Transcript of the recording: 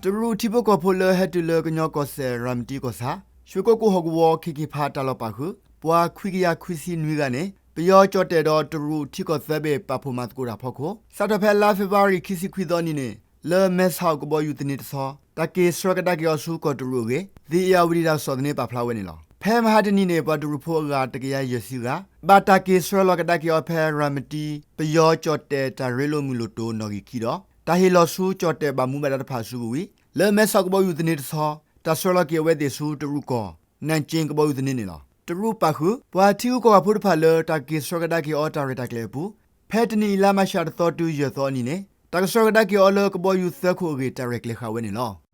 တရူးထံဖိကီၢ်ဖိလၢဟဲတုၤလၢကညီကီၢ်စဲၣ် ရၤမတံကီၢ်ဆၣ် ရွှေကုက္ကို ဟီၣ်ကဝီၤ ခ့ၣ်က့ၣ်ဖး တၢ်လီၢ်ပာ်ဃုာ် ပှၤခွံကယၤခွံဆံနွံဂၤန့ၣ် ပယီၤကၠီၣ်တဲၣ်ဒီး တရူးထံကီၢ်သၢဘ့ၣ် ပာ်ဖှိၣ်မၤသကိးတၢ်ဖီခိၣ် စးထီၣ်ဖဲလါဖ့ၤဘြူၤအါရံၤ ခံဆံခွံသီနံၤန့ၣ် လၢမဲဆီးကဘီယူၤသန့တဆီ တၢ်က့ၤဆှၢကဒါက့ၤအီၤဆူကီၢ်တရူးအဂ့ၢ် The Irrawaddy တၢ်ကစီၣ်သန့ပာ်ဖျါဝဲန့ၣ်လီၤ. ဖဲမဟါတနံၤန့ၣ် ပှၤတရူးဖိအဂၤတကယၤယဲၢ်ဆံဂၤ ဘၣ်တၢ်က့ၤဆှၢလီၤကဒါက့ၤအီၤဖဲ ရၤမတံ ပယီၤကၠီၣ်တဲၣ်တၢ်ရ့လိာ်မုၢ်လိၣ်တိၤနီၣ်ဂံၢ်ခံဒီး တၢ်ဟ့ၣ်လီၤဆူကၠီၣ်တဲၣ်ဘၣ်မူဘၣ်ဒါတဖၣ်အစုကဝံၤ လၢမဲဆီးကဘီယူၤသန့တဆီ တၢ်ဆှၢလီၤက့ၤအဝဲသ့ၣ်ဆူတရူးကီၢ် နၣ်ကၠ့ကဘီယူၤသန့န့ၣ်လီၤ. တရူးပာ်ဃုာ် ပှၤထံဂုၤကီၢ်ဂၤဖိတဖၣ်လၢ တၢ်က့ၤဆှၢကဒါက့ၤအီၤတၢ်ရဲၣ်တၢ်ကျဲၤအပူၤ ဖဲတနံၤအံၤ လါမးရှး တသီတုၤယဲၢ်သီအနံၤန့ၣ် တၢ်ကဆှၢကဒါက့ၤအီၤလၢကဘီယူၤသၢခိၣ်အဂ့ၢ် တၢ်ရဲၣ်ကျဲၤဃာ်ဝဲန့ၣ်လီၤ.